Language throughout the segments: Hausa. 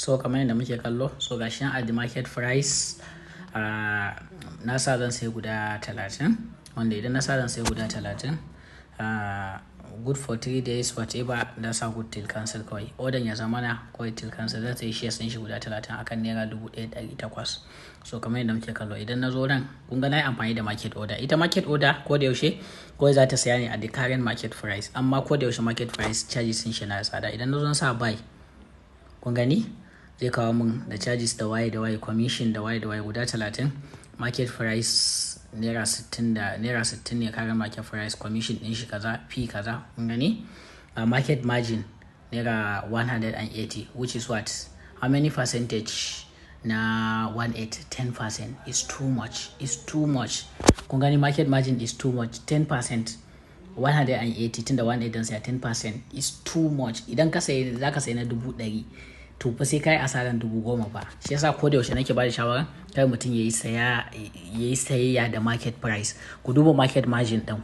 So kamar yadda muke kallo, so gashi nan at the market price, na sa zan sai guda 30, wanda idan na sa zan sai guda 30, good for 3 days, whatever, na sa good till cancel kawai. Order ya zama na kawai till cancel. Zan sai shares ɗin shi guda 30 akan ₦1,800. So kamar yadda muke kallo, idan na zo nan, kun ga na yi amfani da market order. Ita market order ko da yaushe kawai za ta saya ne at the current market price, amma ko da yaushe market price charges ɗin shi na tsada. Idan na zo na sa buy, kun gani zai kawo mun da charges da waye da waye, commission da waye da waye. Guda 30, market price naira 60 da naira 60 ne current market price, commission din shi kaza, fee kaza. Kun gani, market margin naira 180, which is what? How many percentage na 18? 10% is too much, is too much. Kun gani, market margin is too much, 10%, 180, tunda 18 dan saya, 10% is too much. Idan ka sayi, zaka sayi na 100,000, to fa sai kai asaran 10,000 fa. Shi yasa ko da yaushe nake bada shawara kai mutum yayi sayayya da market price. Ku duba market margin din,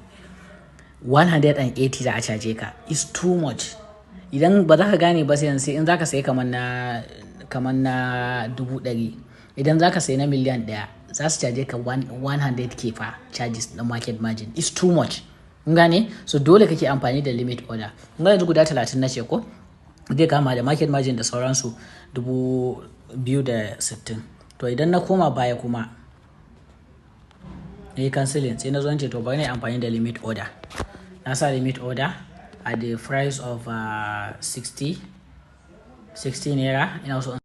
180 za a caje ka, is too much. Idan ba za ka gane ba, sai in za ka sayi kamar na 100,000. Idan za ka sayi na miliyan 1, za su caje ka 100K fa charges na market margin, is too much. Kun gane? So dole kake amfani da limit order. Kun ga yanzu guda 30 na ce ko zai kama da market margin da sauransu 2,060. To idan na koma baya kuma na yi cancelling, sai na zo ce to bari na yi amfani da limit order. Na sa limit order at the price of 60 60 naira. Ina so